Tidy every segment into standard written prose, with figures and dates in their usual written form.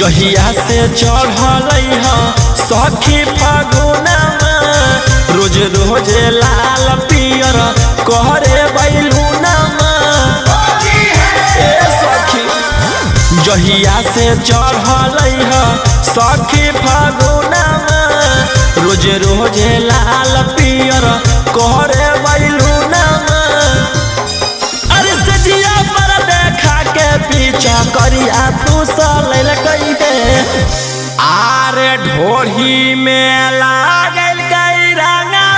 जहिया से चढ़ल ह सखी फागुनमा रोज रोज लाल पियर कहरे बैलूनमा। ए सखी जहिया से चढ़ल ह सखी फागुनमा रोज रोज लाल पियर कहरे बैलूनमा। अरे सजिया पर देखा के पीछा करिया फूसल कई है। आरे ढोढ़ी में लागल कई रंगा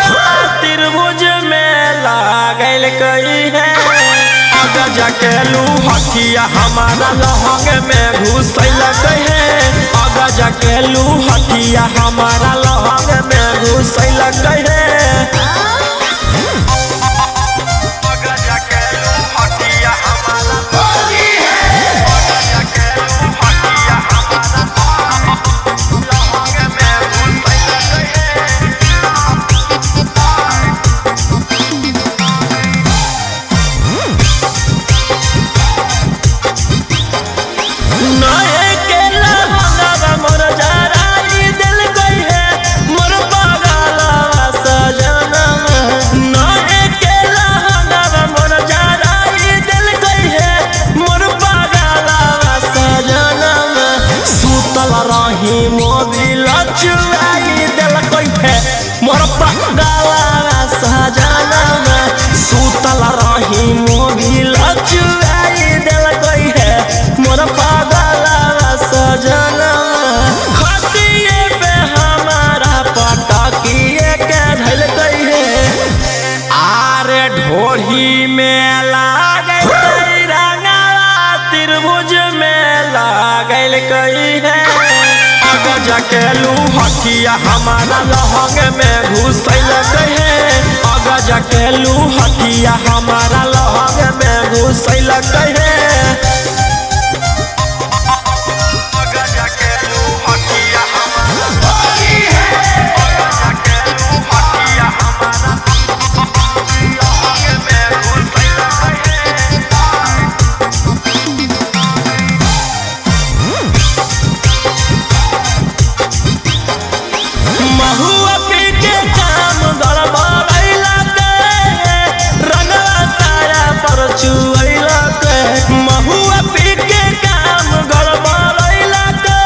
त्रिभुज में लागल कई है। अगर जाके लूहठिया हमारा लहंग में घुसल है। अगर जाके लूहठिया हमारा लहंग में घुसल है। मोर पगला सजनमा सुतल रही मोबिल चुराई देलकै है। मोर पगला सजनमा खटिए पे हमारा पटकिए के धैलकै है। आरे ढोढ़ी में लागल रंगा त्रिभुज में लागल है। अगर जाके लूहठिया हमारा लहंग में घुसल है। अगर जाके लूहठिया हमारा लहंग में घुसल है। महुआ पी के काम गड़बड़ैला के रंगवा सारा पर चुअइला के। महुआ पी के काम गड़बड़ैला के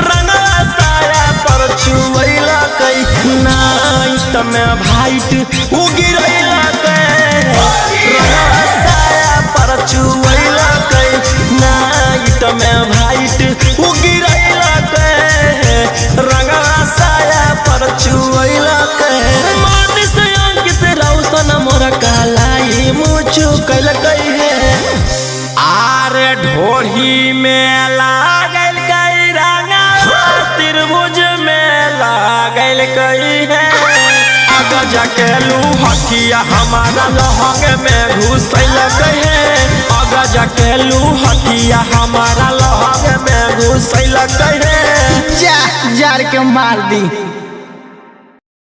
रंगवा सारा पर चुअइला के। नाइट में भाइट उगिरैला के रंगवा सारा पर चुअइला के। नाइट में भाइट उगिरैला के रंगवा साया पर चुअइला के। मन से अंकित रौशन मोर कालाई मुछु कैलकै है। आरे ढोढ़ी में लागल कई रंगा त्रिभुज में लागल कई है। अगर जाके लूहठिया हमारा लहंग में घुसल है। अगर जाके लूहठिया हमारा लहंग में घुसल है। जा जार के मार दी।